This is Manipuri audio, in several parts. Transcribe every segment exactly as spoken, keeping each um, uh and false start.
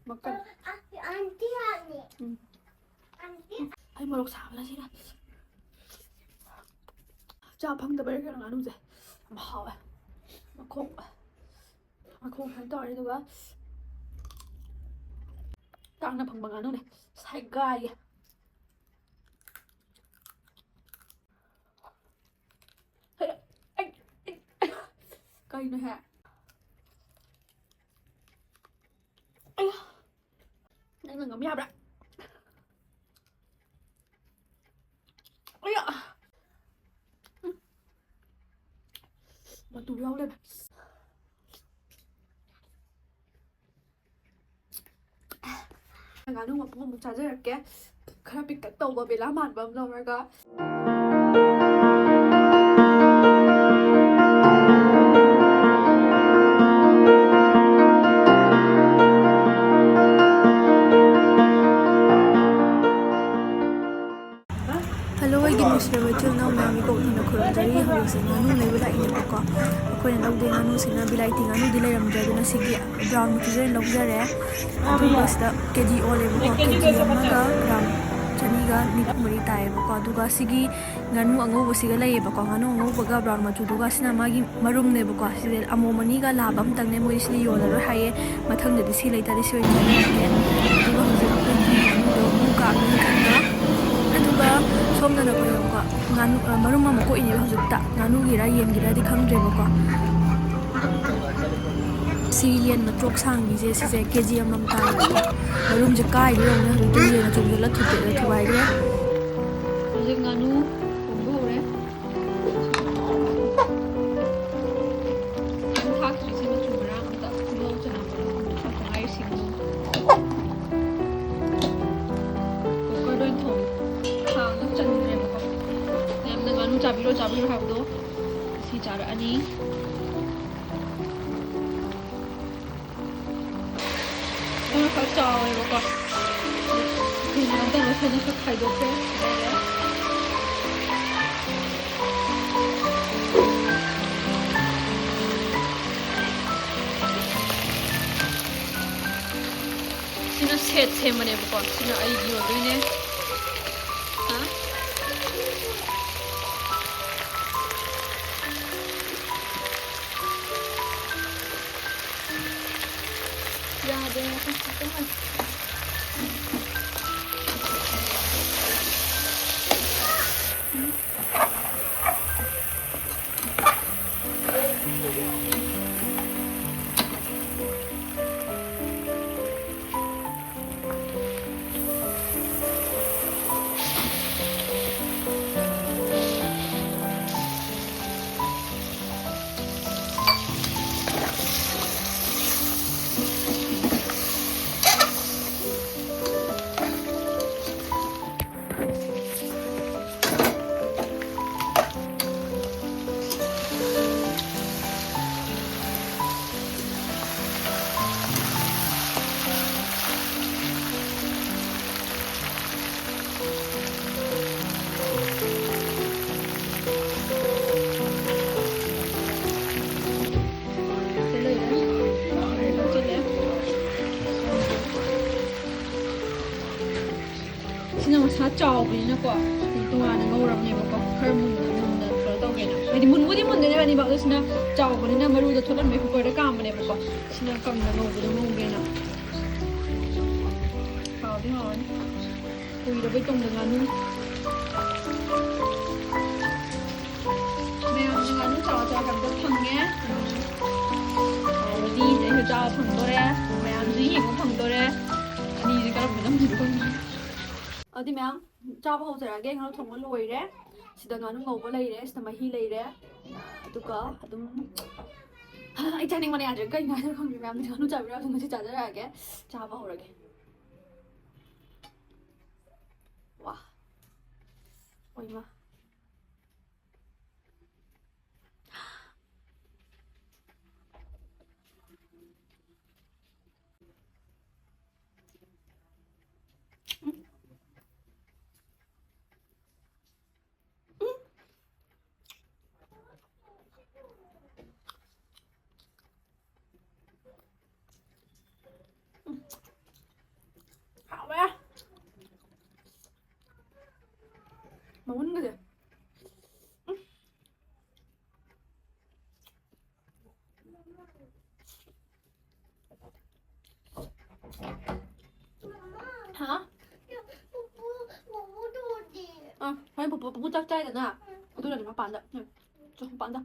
ꯃꯀꯟ꯫ ꯎꯝ꯫ ꯑꯩ ꯃꯣꯔꯣꯛ ꯁꯥꯕꯅ ꯁꯤꯔꯦ꯫ ꯆꯥ ꯐꯪꯗꯕꯩꯔ ꯀꯩꯅꯣ ꯉꯥꯅꯨꯁꯦ ꯌꯥꯝ ꯍꯥꯎꯋꯦ꯫ ꯃꯈꯣꯡ, ꯃꯈꯣꯡ ꯁꯨꯃꯥꯏꯅ ꯇꯧꯔꯅꯤ, ꯑꯗꯨꯒ ꯇꯥꯡꯅ ꯐꯪꯕ ꯉꯥꯅꯨꯅꯦ꯫ ꯁꯥꯏꯒꯥꯏꯒꯦ꯫ ꯀꯩꯅꯣꯍꯦ? ꯑꯌꯥ! ꯅꯪꯅ ꯉꯝ ꯌꯥꯕ꯭ꯔꯥ? ꯑꯌꯥ! ꯎꯝ꯫ ꯃꯇꯨ ꯌꯥꯎ ꯂꯩꯔꯝꯃꯦ꯫ ꯉꯥꯅꯨ ꯃꯄꯨꯝ ꯑꯃꯨꯛ ꯆꯥꯖꯔꯛꯀꯦ꯫ ꯈꯔ ꯄꯤꯛꯇꯛ ꯇꯧꯕ ꯕꯦꯂꯥ ꯃꯥꯟꯕ ꯑꯃ ꯂꯧꯔꯒ꯫ ꯍꯜꯂꯣ, ꯑꯩꯒꯤ ꯅꯨꯡꯁꯤꯔꯕ ꯏꯆꯤꯜ ꯏꯅꯥꯎ ꯃꯌꯥꯝ, ꯏꯀꯣꯛꯅꯅ ꯈꯨꯔꯨꯝꯖꯔꯤ꯫ ꯍꯧꯖꯤꯛꯁꯦ ꯉꯥꯅꯨ ꯂꯩꯕ ꯂꯥꯛꯏꯅꯦꯕꯀꯣ꯫ ꯑꯩꯈꯣꯏꯅ ꯂꯧꯗꯣꯏ ꯉꯥꯅꯨꯁꯤꯅ ꯕꯤꯂꯥꯏꯇꯤ ꯉꯥꯅꯨꯗꯤ ꯂꯩꯔꯝꯗ꯭ꯔꯦ, ꯑꯗꯨꯅ ꯁꯤꯒꯤ ꯕ꯭ꯔꯥꯎꯟ ꯃꯆꯨꯁꯦ ꯑꯣꯏꯅ ꯂꯧꯖꯔꯦ꯫ ꯑꯗꯨꯒ ꯁꯤꯗ ꯀꯦ ꯖꯤ ꯑꯣꯜꯂꯦꯕꯀꯣ, ꯀꯦ ꯖꯤ ꯑꯃꯒ ꯒ꯭ꯔꯥꯝ ꯆꯅꯤꯒ ꯅꯤꯐꯨ ꯃꯔꯤ ꯇꯥꯏꯌꯦꯕꯀꯣ꯫ ꯑꯗꯨꯒ ꯁꯤꯒꯤ ꯉꯥꯅꯨ ꯑꯉꯧꯕꯁꯤꯒ ꯂꯩꯌꯦꯕꯀꯣ, ꯉꯥꯅꯨ ꯑꯉꯧꯕꯒ ꯕ꯭ꯔꯥꯎꯟ ꯃꯆꯨꯗꯨꯒ꯫ ꯁꯤꯅ ꯃꯥꯒꯤ ꯃꯔꯨꯝꯅꯦꯕꯀꯣ꯫ ꯁꯤꯁꯦ ꯑꯃꯣꯝ ꯑꯅꯤꯒ ꯂꯥꯕ ꯑꯃꯇꯪꯅꯦ, ꯃꯣꯏ ꯁꯤꯗꯤ ꯌꯣꯜꯂꯔꯣꯏ ꯍꯥꯏꯌꯦ꯫ ꯃꯊꯪꯗꯗꯤ ꯁꯤ ꯂꯩꯇꯥꯔꯗꯤ ꯁꯤ ꯑꯣꯏꯅ ꯂꯩꯔꯒꯦ꯫ ꯑꯗꯨꯒ ꯍꯧꯖꯤꯛ ꯑꯩꯈꯣꯏꯒꯤ ꯉꯥꯅꯨꯗꯣ ꯑꯃꯨꯛ ꯀꯥꯞꯂꯅꯤ ꯀꯟꯅ꯫ ꯑꯗꯨꯒ ꯁꯣꯝꯗꯅ ꯑꯩꯈꯣꯏ ꯑꯃꯨꯛꯀ ꯉꯥꯅꯨ, ꯑ, ꯃꯔꯨꯝ ꯑꯃ ꯀꯣꯛꯏꯅꯦꯕ ꯍꯧꯖꯤꯛꯇ꯫ ꯉꯥꯅꯨꯒꯤꯔ ꯌꯦꯟꯒꯤꯔꯗꯤ ꯈꯪꯗ꯭ꯔꯦꯕꯀꯣ꯫ ꯁꯤ ꯌꯦꯟ ꯃꯇ꯭ꯔꯣꯛ ꯁꯥꯡꯕꯤꯁꯦ, ꯁꯤꯁꯦ ꯀꯦ ꯖꯤ ꯑꯃꯃꯝ ꯇꯥꯏꯌꯦꯕꯀꯣ꯫ ꯃꯔꯨꯝꯁꯦ ꯀꯥꯏꯗ ꯌꯦꯡꯉꯨꯅꯦ, ꯍꯧꯖꯤꯛꯇꯤ ꯌꯦꯟ ꯆꯨꯝꯁꯤꯜꯂ ꯊꯨꯗꯦꯛꯑꯦ, ꯊꯨꯒꯥꯏꯈ꯭ꯔꯦ꯫ ꯍꯧꯖꯤꯛ ꯉꯥꯅꯨ ꯊꯣꯡꯕ ꯍꯧꯔꯦ꯫ ꯉꯥꯅꯨ ꯊꯥꯛꯇ꯭ꯔꯤꯁꯦ ꯃꯆꯨ ꯃꯔꯥꯡ ꯑꯝꯇ, ꯇꯤꯜꯍꯧ ꯆꯅꯝ ꯃꯔꯨ ꯊꯥꯛꯇ ꯉꯥꯏꯔꯤ꯫ ꯁꯤꯡ, ꯀꯨꯀꯔꯗ ꯑꯣꯏꯅ ꯊꯣꯡꯉꯦ꯫ ꯈꯥꯡꯗ ꯆꯟꯗ꯭ꯔꯦꯕꯀꯣ꯫ ꯌꯥꯝꯅ ꯉꯥꯅꯨ ꯆꯥꯕꯤꯔꯣ ꯆꯥꯕꯤꯔꯣ ꯍꯥꯏꯕꯗꯣ ꯁꯤ ꯆꯥꯔꯛꯑꯅꯤ꯫ ꯈꯔ ꯈꯔ ꯆꯥꯎꯋꯦꯕꯀꯣ꯫ ꯐꯤꯁꯦ ꯍꯟꯗꯛ ꯂꯣꯏꯁꯤꯟꯅ ꯈꯔ ꯈꯥꯏꯗꯣꯛꯈ꯭ꯔꯦ꯫ ꯁꯦꯠ ꯁꯦꯝꯕꯅꯦꯕꯀꯣ꯫ ꯁꯤꯅ ꯑꯩꯒꯤ ꯑꯣꯏꯗꯣꯏꯅꯦ꯫ ꯍꯥ? ꯌꯥꯗꯦ꯫ ꯁꯤꯅ ꯃꯁꯥ ꯆꯥꯎꯕꯅꯤꯅꯀꯣ, ꯇꯣꯉꯥꯟꯅ ꯉꯧꯔꯕꯅꯦꯕꯀꯣ꯫ ꯈꯔ ꯃꯨꯟꯅ, ꯃꯨꯟꯅ ꯀꯩꯅꯣ ꯇꯧꯒꯦꯅ꯫ ꯍꯥꯏꯗꯤ ꯃꯨꯟꯕꯨꯗꯤ ꯃꯨꯟꯗꯣꯏꯅꯦꯕ ꯑꯅꯤꯃꯛ, ꯑꯗꯣ ꯁꯤꯅ ꯆꯥꯎꯕꯅꯤꯅ ꯃꯔꯨꯗꯣ ꯊꯣꯠꯍꯟꯕꯩ ꯀꯨꯀꯔꯗ ꯀꯥꯝꯕꯅꯦꯕꯀꯣ꯫ ꯁꯤꯅ ꯀꯪꯅ ꯉꯧꯕꯗꯣ ꯉꯧꯒꯦꯅ꯫ ꯍꯥꯎꯗꯤ ꯍꯥꯎꯔꯅꯤ꯫ ꯀꯨꯏꯔꯕꯩ ꯇꯨꯡꯗ ꯉꯥꯅꯨ꯫ ꯃꯌꯥꯝꯁꯨ ꯉꯥꯅꯨ ꯆꯥꯎ ꯆꯥꯎ ꯀꯩꯝꯇ ꯐꯪꯉꯦ꯫ ꯍꯥꯎꯔꯗꯤ ꯑꯩꯁꯨ ꯆꯥꯕ ꯐꯪꯗꯣꯔꯦ, ꯃꯌꯥꯝꯁꯨ ꯌꯦꯡꯕ ꯐꯪꯗꯣꯔꯦ꯫ ꯑꯅꯤꯁꯦ ꯀꯔꯝꯕ ꯅꯝꯗꯣꯏꯅꯣ ꯈꯪꯗꯦ꯫ ꯑꯗꯨꯗꯤ ꯃꯌꯥꯝ ꯆꯥꯕ ꯍꯧꯖꯔꯛꯑꯒꯦ꯫ ꯉꯥꯅꯨ ꯊꯣꯡꯕ ꯂꯣꯏꯔꯦ꯫ ꯁꯤꯗ ꯉꯥꯅꯨ ꯉꯧꯕ ꯂꯩꯔꯦ, ꯁꯤꯗ ꯃꯍꯤ ꯂꯩꯔꯦ꯫ ꯑꯗꯨꯒ ꯑꯗꯨꯝ, ꯑꯩ ꯆꯥꯅꯤꯡꯕꯅ ꯌꯥꯗ꯭ꯔꯦ꯫ ꯀꯩꯅꯣ ꯍꯥꯏꯅ ꯈꯪꯗ꯭ꯔꯦ ꯃꯌꯥꯝꯗꯤ꯫ ꯉꯥꯅꯨ ꯆꯥꯕꯤꯔꯣ? ꯑꯗꯨꯝ ꯉꯁꯤ ꯆꯥꯖꯔꯛꯑꯒꯦ꯫ ꯆꯥꯕ ꯍꯧꯔꯒꯦ꯫ ꯋꯥ꯫ ꯑꯣꯏꯃꯥ꯫ ꯍꯥ? ꯑꯥ, ꯍꯣꯔꯦꯟ ꯄꯨꯄꯨ, ꯄꯨꯄꯨ ꯆꯥꯛ ꯆꯥꯏꯗꯅ, ꯑꯗꯨꯅꯅꯦ ꯃꯄꯥꯟꯗ꯫ ꯎꯝ, ꯆꯣ, ꯃꯄꯥꯟꯗ꯫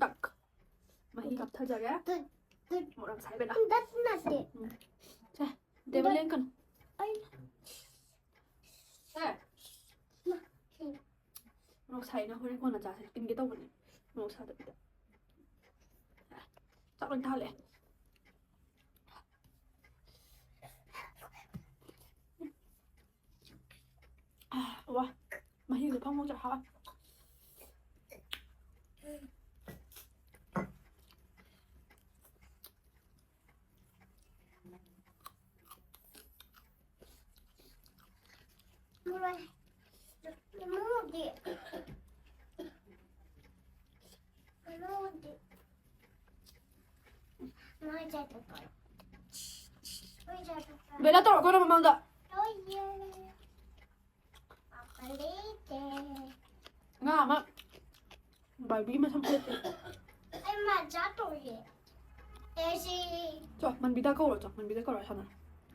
ꯗꯛ꯫ ꯃꯍꯤ ꯀꯞꯊꯖꯔꯦ꯫ ꯃꯣꯔꯣꯛ ꯁꯥꯏꯕꯗ꯫ ꯗꯛ ꯅꯠꯇꯦ꯫ ꯎꯝ꯫ ꯁꯦ, ꯇꯦꯕꯜ ꯗꯛ ꯂꯦꯡꯀꯅꯨ꯫ ꯑꯩ ꯁꯦ꯫ ꯃꯣꯔꯣꯛ ꯁꯥꯏꯅ ꯍꯣꯔꯦꯟ ꯀꯣꯟꯅ ꯆꯥꯁꯦ꯫ ꯏꯟꯒꯦ ꯇꯧꯕꯅꯦ꯫ ꯃꯣꯔꯣꯛ ꯁꯥꯗꯕꯤꯗ꯫ ꯆꯥꯛ ꯂꯣꯏ ꯊꯥꯜꯂꯦ꯫ ꯑꯥ, ꯋꯥ꯫ ꯃꯍꯤꯗꯣ ꯐꯪ ꯐꯪ ꯆꯥ ꯍꯥꯎꯋꯦ꯫ ꯕꯦꯂꯥ ꯇꯧꯔꯛꯀꯅꯣ ꯃꯃꯥꯡꯗ꯫ ꯉꯥ ꯑꯃ ꯕꯥꯔꯕꯤ ꯃꯁꯝ ꯐꯨꯔꯤꯠꯇꯣ꯫ ꯑꯩ ꯃꯥ ꯆꯥ ꯇꯧꯔꯤꯌꯦ꯫ ꯑꯦ, ꯁꯤ꯫ ꯆꯣ, ꯃꯟꯕꯤꯗ ꯀꯧꯔꯣ, ꯆꯣ, ꯃꯟꯕꯤꯗ ꯀꯧꯔꯣ, ꯁꯥꯟꯅꯔꯣ꯫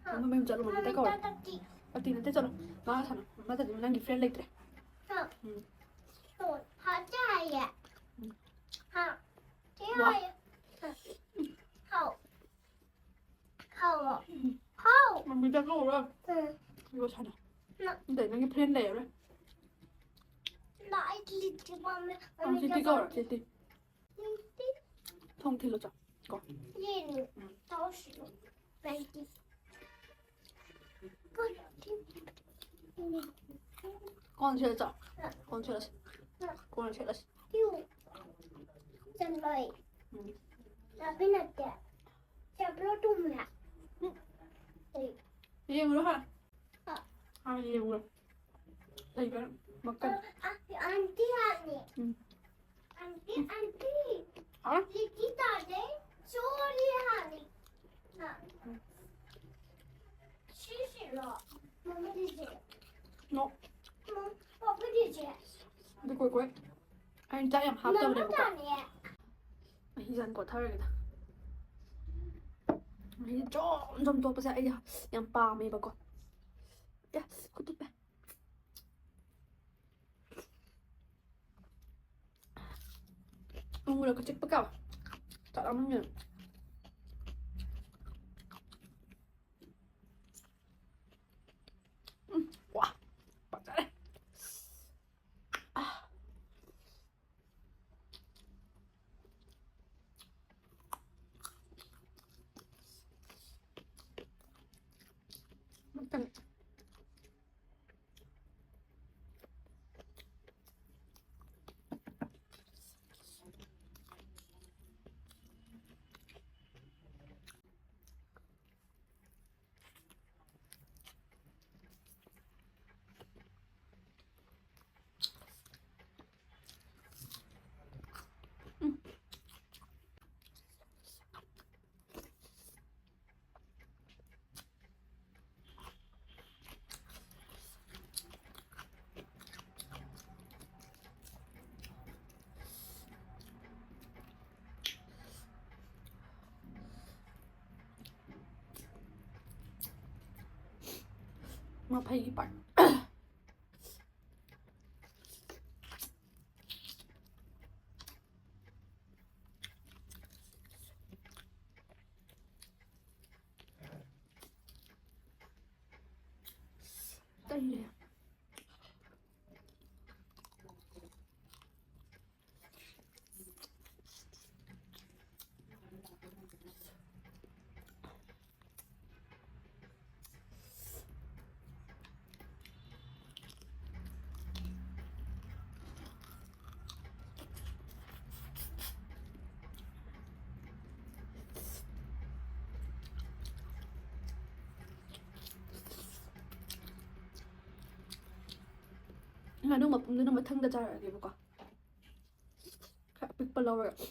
ꯍꯥ? ꯅꯪ ꯃꯌꯨꯝ ꯆꯠꯂꯣ, ꯃꯟꯕꯤꯗ ꯀꯧꯔꯣ꯫ ꯃꯟꯕꯤꯗ ꯇꯞꯇꯤ꯫ ꯇꯞꯇꯤ ꯅꯠꯇꯦ, ꯆꯠꯂꯣ꯫ ꯃꯥꯒ ꯁꯥꯟꯅꯣ꯫ ꯅꯠꯇ꯭ꯔꯗꯤ ꯅꯪꯒꯤ ꯐ꯭ꯔꯦꯟ ꯂꯩꯇ꯭ꯔꯦ꯫ ꯍꯥ? ꯎꯝ꯫ ꯍꯥ, ꯆꯥ ꯍꯥꯏꯌꯦ꯫ ꯎꯝ꯫ ꯍꯥ꯫ ꯆꯥ ꯋꯥ꯫ ꯍꯥꯏꯌꯦ꯫ ꯍꯥꯎ꯫ ꯍꯥꯎ꯫ ꯎꯝ꯫ ꯍꯥꯎ꯫ ꯃꯟꯕꯤꯗ ꯀꯧꯔꯣ꯫ ꯎꯝ꯫ ꯑꯗꯨꯒ ꯁꯥꯟꯅꯣ꯫ ꯅ- ꯅꯠꯇ꯭ꯔꯗꯤ ꯅꯪꯒꯤ ꯐ꯭ꯔꯦꯟ ꯂꯩꯔꯔꯣꯏ꯫ ꯅ ꯑꯩ ꯂꯤꯠꯇꯤ ꯄꯥꯝꯃꯦ꯫ ꯑ, ꯃꯟꯕꯤꯗ ꯁꯤꯗꯤ ꯀꯧꯔꯣ, ꯀꯧꯔꯣ꯫ ꯁꯤꯗꯤ꯫ ꯊꯣꯡ ꯊꯤꯜꯂꯣ ꯆꯣ꯫ ꯀꯣ꯫ ꯌꯦꯟ ꯎꯝ꯫ ꯇꯧꯁꯤꯔꯣ? ꯂꯩꯇꯦ꯫ ꯀꯣꯟ ꯁꯦꯠꯂ ꯆꯣ꯫ ꯀꯣꯟ ꯁꯦꯠꯂꯁꯤ꯫ ꯀꯣꯟ ꯁꯦꯠꯂꯁꯤ꯫ ꯌꯨ꯫ ꯆꯝꯄ꯭ꯔꯥꯏ꯫ ꯎꯝ꯫ ꯅꯥꯄꯤ ꯅꯠꯇꯦ꯫ ꯆꯝꯄ꯭ꯔꯥ ꯇꯨꯝꯃꯦ꯫ ꯎꯝ꯫ ꯀꯔꯤ? ꯌꯦꯡꯉꯨꯔꯣ ꯍꯥ? ꯍꯥ꯫ ꯍꯥ, ꯌꯦꯡꯉꯨꯔꯣ꯫ ꯂꯩꯕ꯭ꯔꯥ? ꯃꯀꯟ꯫ ꯑ, ꯑ, ꯑꯟꯇꯤ ꯍꯥꯟꯅꯤ꯫ ꯎꯝ꯫ Aunty, aunty. ꯍꯥ? ꯂꯤꯛꯀꯤ ꯇꯥꯗꯦ꯫ ꯁꯣꯔꯤ ꯍꯥꯟꯅꯤ꯫ ꯍꯥ꯫ ꯁꯤꯁꯤꯔꯣ? ꯃꯃꯥ ꯑꯩꯈꯣꯏ ꯑꯩꯅ ꯆꯥꯛ ꯌꯥꯝ ꯍꯥꯞꯇꯕꯅꯦꯕꯀꯣ꯫ ꯃꯍꯤꯁꯦ ꯍꯥꯟꯅ ꯀꯣꯠꯊꯔꯒꯦꯗ꯫ ꯃꯍꯤ ꯖꯣꯝ ꯖꯣꯝ ꯇꯣꯠꯄꯁꯦ ꯑꯩ ꯌꯥꯝ ꯄꯥꯝꯃꯦꯕꯀꯣ꯫ ꯑꯦ, ꯈꯨꯠ ꯇꯨꯞꯄꯦ꯫ ꯎꯃꯣꯔꯣꯛꯀ ꯆꯤꯛꯄꯒ ꯆꯥꯛ ꯂꯥꯝꯃꯝꯃꯦ꯫ ꯎꯝ, ꯋꯥ, ꯐꯖꯔꯦ꯫ ꯑꯥ꯫ ꯃꯐꯩꯒꯤ part꯫ ꯇꯜꯂꯦ꯫ ꯉꯥꯅꯨ ꯃꯄꯨꯝꯗꯨꯅ ꯃꯊꯪꯗ ꯆꯥꯔꯛꯑꯒꯦꯕꯀꯣ꯫ ꯈꯔ ꯑꯄꯤꯛꯄ ꯂꯧꯔꯒ꯫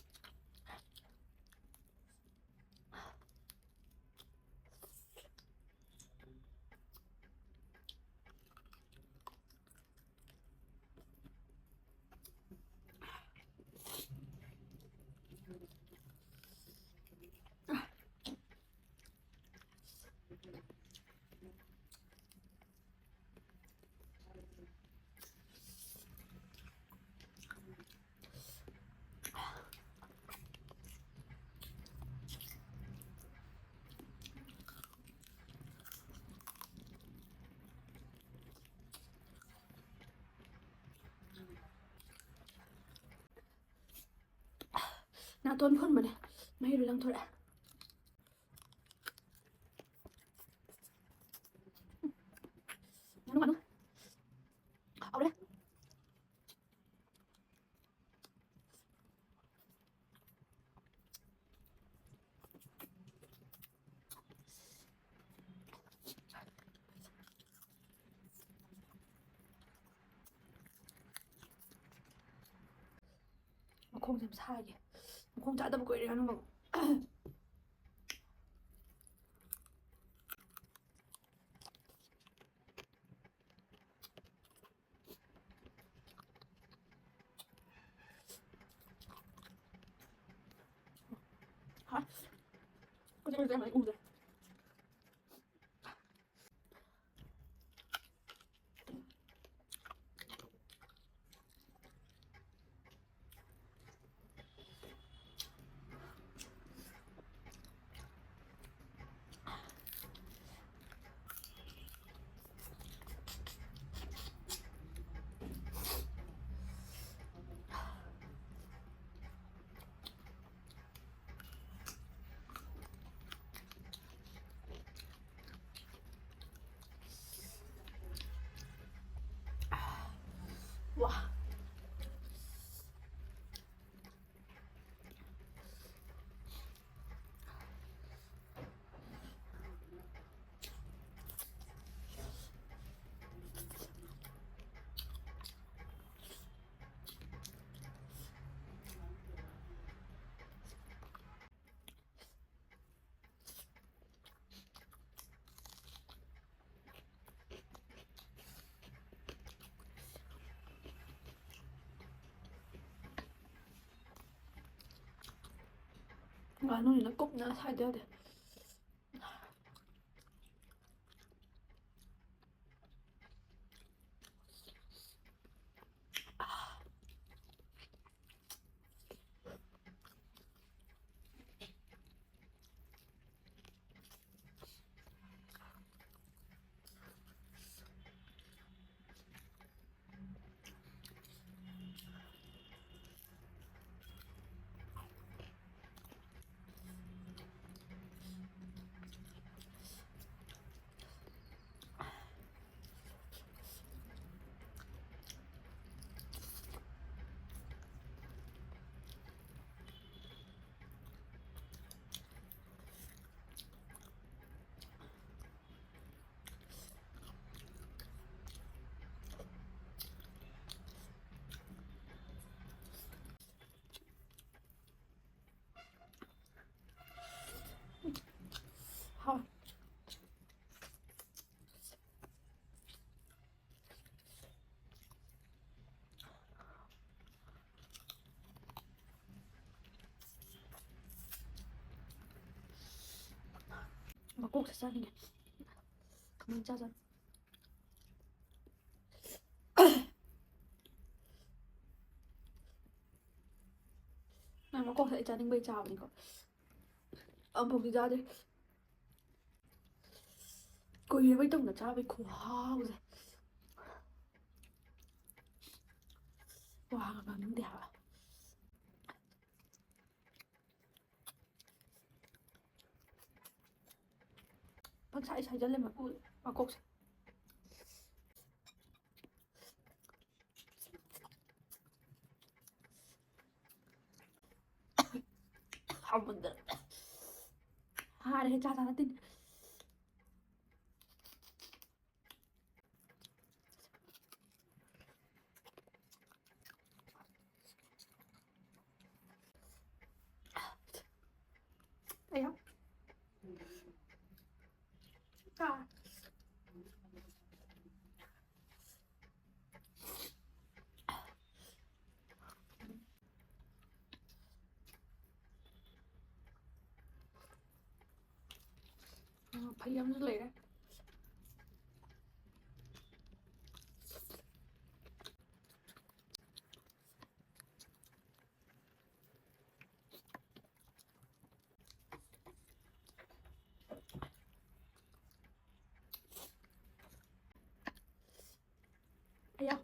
ꯅꯥꯇꯣꯟ ꯐꯨꯟꯕꯅꯦ, ꯃꯍꯤꯗꯣ ꯂꯪꯊꯣꯔꯛꯑꯦ꯫ ꯉꯥꯅꯨ, ꯉꯥꯅꯨ꯫ ꯍꯥꯎꯔꯦ꯫ ꯃꯈꯣꯡꯁꯦ ꯌꯥꯝ ꯁꯥꯏꯌꯦ꯫ ꯃꯈꯣꯡ ꯆꯥꯗꯕ ꯀꯨꯏꯔꯦ ꯉꯥꯅꯨ ꯃꯈꯣꯡ꯫ ꯍꯥ? ꯀꯩꯗꯧꯔꯒꯦ? ꯑꯩ ꯎꯗ꯭ꯔꯦ꯫ ꯋꯥ꯫ ꯉꯥꯅꯨꯅꯤꯅ ꯀꯨꯞꯅ ꯁꯥꯏꯗ ꯌꯥꯗꯦ꯫ ꯀꯣꯛꯁꯦ ꯆꯥꯅꯤꯡꯉꯦ꯫ ꯀꯃꯥꯏꯅ ꯆꯥꯖꯥꯠꯅꯣ? ꯅꯪ ꯃꯀꯣꯛꯁꯦ ꯑꯩ ꯆꯥꯅꯤꯡꯕꯩ ꯆꯥꯕꯅꯤꯀꯣ꯫ ꯑꯃꯨꯛꯐꯥꯎꯗꯤ ꯆꯥꯗ꯭ꯔꯤ꯫ ꯀꯨꯏꯔꯕꯩ ꯇꯧꯅ ꯆꯥꯕꯩ ꯈꯨꯍꯥꯎꯁꯦ꯫ ꯋꯥꯒ ꯉꯥꯡꯅꯤꯡꯗꯦ ꯍꯥꯏꯕ꯫ ꯄꯪꯁꯥꯏ ꯁꯥꯏꯖꯜꯂꯦ ꯃꯀꯨ-, ꯃꯀꯣꯛꯁꯦ꯫ ꯍꯥꯎꯃꯟꯗꯅ ꯍꯥꯔꯦ ꯆꯥ ꯆꯥ ꯅꯠꯇꯦꯅꯦ꯫ ꯑꯌꯥ꯫ ꯑꯥ꯫ ꯎꯝ, ꯐꯩ ꯑꯃꯁꯨ ꯂꯩꯔꯦ꯫ ꯑꯌꯥ꯫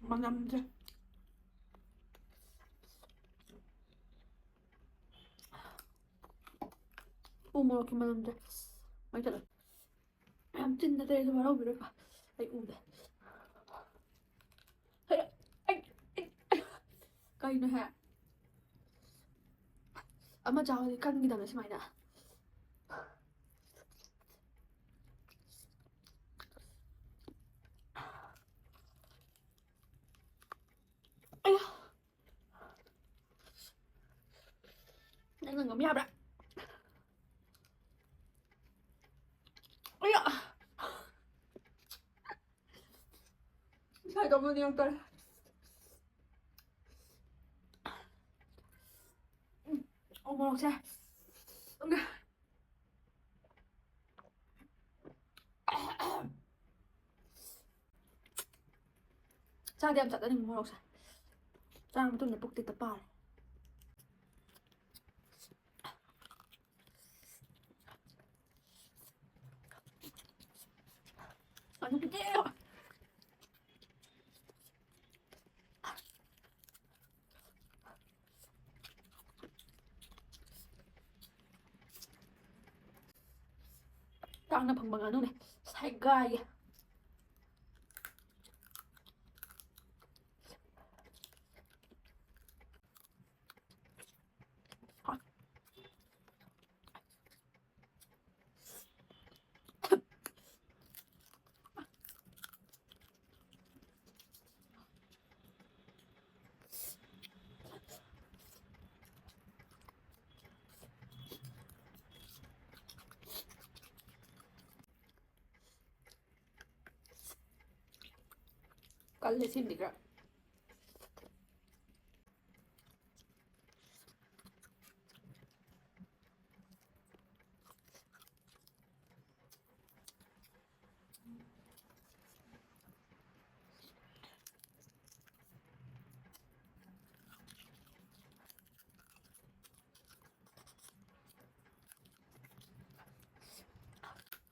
ꯃꯅꯝꯁꯦ꯫ ꯎ ꯃꯣꯔꯣꯛꯀꯤ ꯃꯅꯝꯁꯦ꯫ ꯃꯩ ꯆꯠꯂꯦ꯫ ꯌꯥꯝ ꯆꯤꯟꯗ ꯇꯩꯔꯁꯨ ꯋꯥꯔꯧꯕꯤꯔꯣꯏꯀꯣ꯫ ꯑꯩ ꯎꯗꯦ꯫ ꯍꯩ, ꯑꯩ, ꯑꯩ, ꯑꯩ, ꯀꯩꯅꯣꯍꯦ? ꯑꯃ ꯆꯥꯕꯗꯤ ꯀꯟꯈꯤꯗꯕꯅꯦ ꯁꯨꯃꯥꯏꯅ꯫ ꯑꯌꯥ! ꯅꯪꯅ ꯉꯝ ꯌꯥꯕ꯭ꯔꯥ? ꯁ꯭ꯋꯥꯏꯗ ꯑꯃꯨꯛ ꯌꯦꯡꯉꯛꯇꯣꯔꯦ꯫ ꯎ ꯃꯣꯔꯣꯛꯁꯦ꯫ ꯎꯝ꯫ ꯆꯥꯗꯤ ꯌꯥꯝ ꯆꯥꯅꯤꯡꯕ ꯃꯣꯔꯣꯛꯁꯦ꯫ ꯆꯥꯔ ꯃꯇꯨꯡꯗ ꯄꯨꯛꯇꯤ ꯍꯦꯛꯇ ꯄꯥꯔꯦ꯫ ꯑꯗꯨ ꯄꯤꯖꯩꯌꯦ꯫ ꯀꯥꯡꯅ ꯐꯪꯕ ꯉꯥꯅꯨꯅꯦ꯫ ꯁꯥꯏꯒꯥꯏꯒꯦ꯫ ꯀꯜꯂꯦ ꯁꯤꯃꯗꯤ ꯈꯔ꯫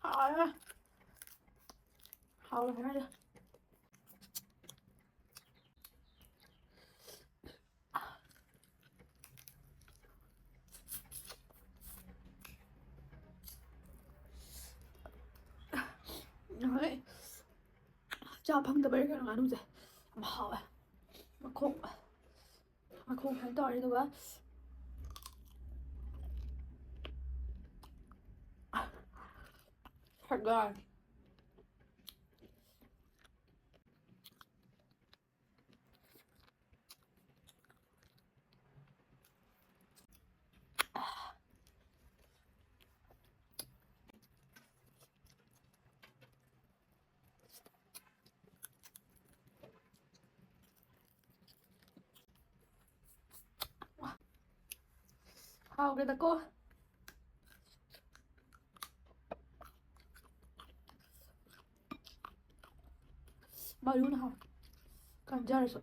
ꯍꯥꯎꯔꯦ꯫ ꯍꯥꯎꯔꯦ ꯍꯥꯏꯔꯦ꯫ ꯅꯍꯥꯟꯒꯩ ꯆꯥ ꯐꯪꯗꯕꯩꯔ ꯀꯩꯅꯣ ꯉꯥꯅꯨꯁꯦ ꯌꯥꯝ ꯍꯥꯎꯋꯦ꯫ ꯃꯈꯣꯡ, ꯃꯈꯣꯡ ꯁꯨꯃꯥꯏꯅ ꯇꯧꯔꯅꯤ, ꯑꯗꯨꯒ ꯁꯒꯥꯏ꯫ ꯍꯥꯎꯈ꯭ꯔꯦꯗꯀꯣ꯫ ꯃꯔꯨꯅ ꯍꯥꯎ꯫ ꯀꯟꯖꯔꯁꯨ꯫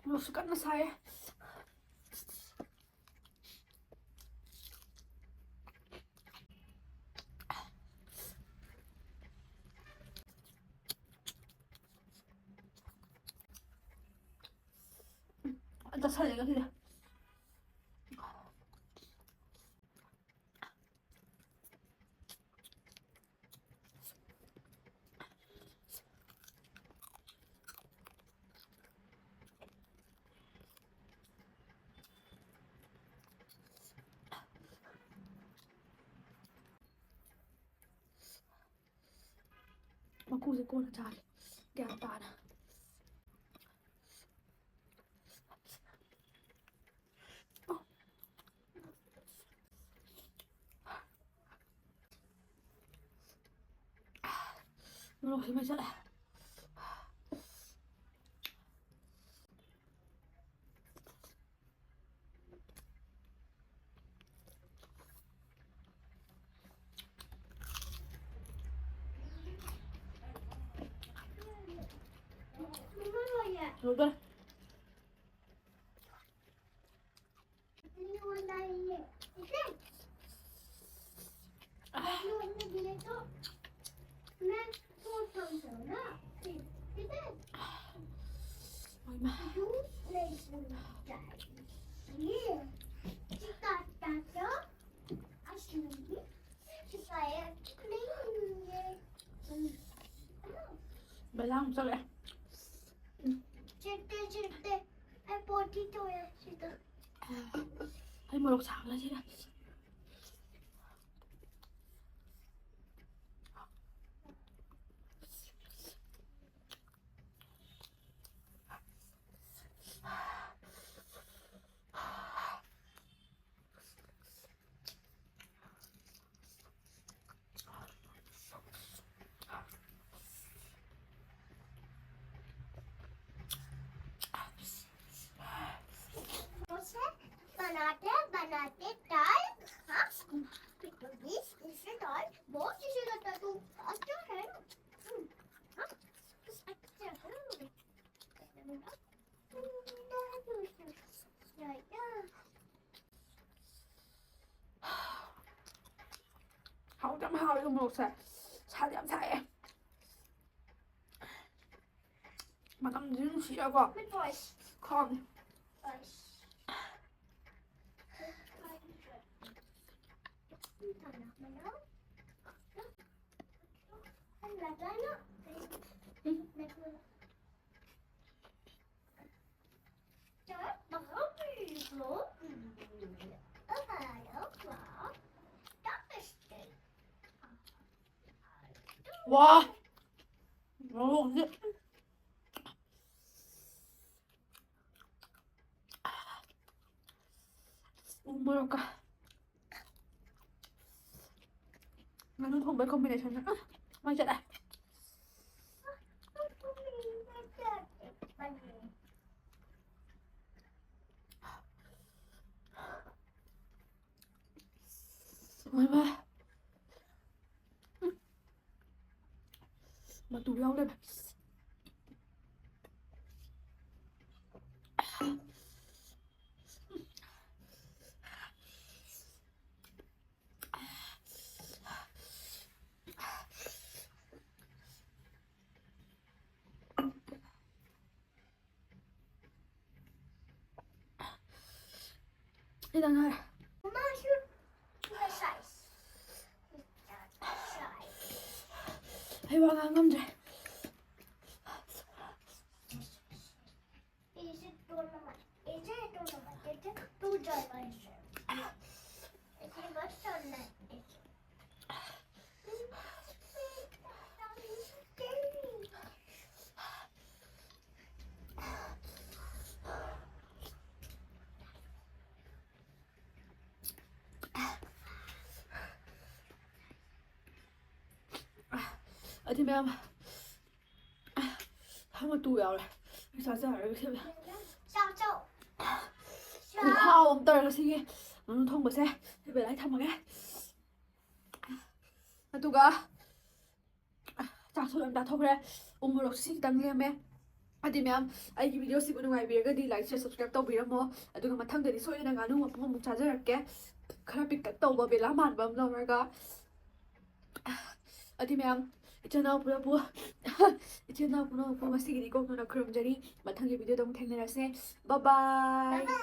ꯃꯣꯔꯣꯛꯁꯨ ꯀꯟꯅ ꯁꯥꯏꯌꯦ꯫ ꯆꯥꯁꯜꯂꯦ ꯉꯁꯤꯗꯤ꯫ ꯃꯀꯨꯁꯦ ꯀꯣꯟꯅ ꯆꯥꯒꯦ꯫ ꯒ꯭ꯌꯥꯟ ꯇꯥꯅ꯫ ꯃꯣꯔꯣꯛꯁꯤ ꯃꯩ ꯆꯠꯂꯦ꯫ ꯂꯣꯏꯗꯣꯔꯦ꯫ ꯍꯣꯏ, ꯃꯥ꯫ ꯕꯦꯂꯥ ꯑꯃꯨꯛ ꯆꯠꯂꯛꯑꯦ꯫ ꯆꯠꯇꯦ, ꯆꯠꯇꯦ꯫ ꯑꯩ ꯄꯣꯇꯤ ꯇꯧꯋꯦ ꯁꯤꯗ꯫ ꯑꯩ ꯃꯣꯔꯣꯛ ꯁꯥꯕꯅ ꯁꯤꯔꯦ꯫ ꯍꯥꯎꯋꯦ ꯎꯃꯣꯔꯣꯛꯁꯦ꯫ ꯁꯥꯗꯤ ꯌꯥꯝ ꯁꯥꯏꯌꯦ꯫ ꯃꯅꯝꯁꯤ ꯅꯨꯡꯁꯤꯔꯀꯣ꯫ ꯈꯪꯗꯦ꯫ 와, 어, 이제 뭐 먹을까? ꯉꯥꯅꯨ ꯊꯣꯡꯕꯩ ꯀꯣꯝꯕꯤꯅꯦꯁꯟ ꯃꯩ ꯆꯠꯂꯦ꯫ ꯃꯣꯏ ꯃꯥ꯫ ꯃꯇꯨ ꯌꯥꯎꯗꯅ꯫ ꯈꯤꯇꯪ ꯉꯥꯏꯔꯦ꯫ ꯑꯩ ꯋꯥ ꯉꯥꯡ ꯉꯝꯗ꯭ꯔꯦ꯫ ꯑꯗꯨ ꯃꯌꯥꯝ ꯍꯥ, ꯃꯇꯨ ꯌꯥꯎꯔꯦ꯫ ꯑꯩ ꯆꯥꯖꯔꯔꯣꯏ ꯁꯤꯃ꯫ ꯆꯥꯎ, ꯆꯥꯎ꯫ ꯈꯨꯍꯥꯎ ꯑꯃ ꯇꯧꯔꯦ ꯉꯁꯤꯒꯤ ꯉꯥꯅꯨ ꯊꯣꯡꯕꯁꯦ꯫ ꯁꯤ ꯕꯦꯂꯥꯏ ꯊꯝꯃꯒꯦ꯫ ꯑꯗꯨꯒ ꯆꯥꯛꯁꯨ ꯂꯣꯏ ꯆꯥꯊꯣꯛꯈ꯭ꯔꯦ꯫ ꯎ ꯃꯣꯔꯣꯛꯁꯤ ꯈꯤꯇꯪ ꯂꯦꯝꯃꯦ꯫ ꯑꯗꯨꯗꯤ ꯃꯌꯥꯝ, ꯑꯩꯒꯤ ꯚꯤꯗꯤꯑꯣꯁꯤꯕꯨ ꯅꯨꯡꯉꯥꯏꯕꯤꯔꯒꯗꯤ like, share, subscribe ꯇꯧꯕꯤꯔꯝꯃꯣ꯫ ꯑꯗꯨꯒ ꯃꯊꯪꯗꯗꯤ ꯁꯣꯏꯗꯅ ꯉꯥꯅꯨ ꯃꯄꯨꯝ ꯑꯃꯨꯛ ꯆꯥꯖꯔꯛꯀꯦ꯫ ꯈꯔ ꯄꯤꯛꯇꯛ ꯇꯧꯕ ꯕꯦꯂꯥ ꯃꯥꯟꯕ ꯑꯃ ꯂꯧꯔꯒ꯫ ꯑꯗꯨꯗꯤ ꯃꯌꯥꯝ, ꯏꯆꯤꯟ ꯏꯅꯥꯎ ꯄꯨꯂꯞꯄꯨ ꯏꯆꯤꯟ ꯏꯅꯥꯎ ꯄꯨꯝꯅꯃꯛꯄꯨ ꯉꯁꯤꯒꯤꯗꯤ ꯀꯣꯛꯅꯅ ꯈꯨꯔꯨꯝꯖꯔꯤ꯫ ꯃꯊꯪꯒꯤ ꯚꯤꯗꯤꯑꯣꯗ ꯑꯃꯨꯛ ꯊꯦꯡꯅꯔꯁꯦ꯫ ꯕꯥꯏ ꯕꯥꯏ꯫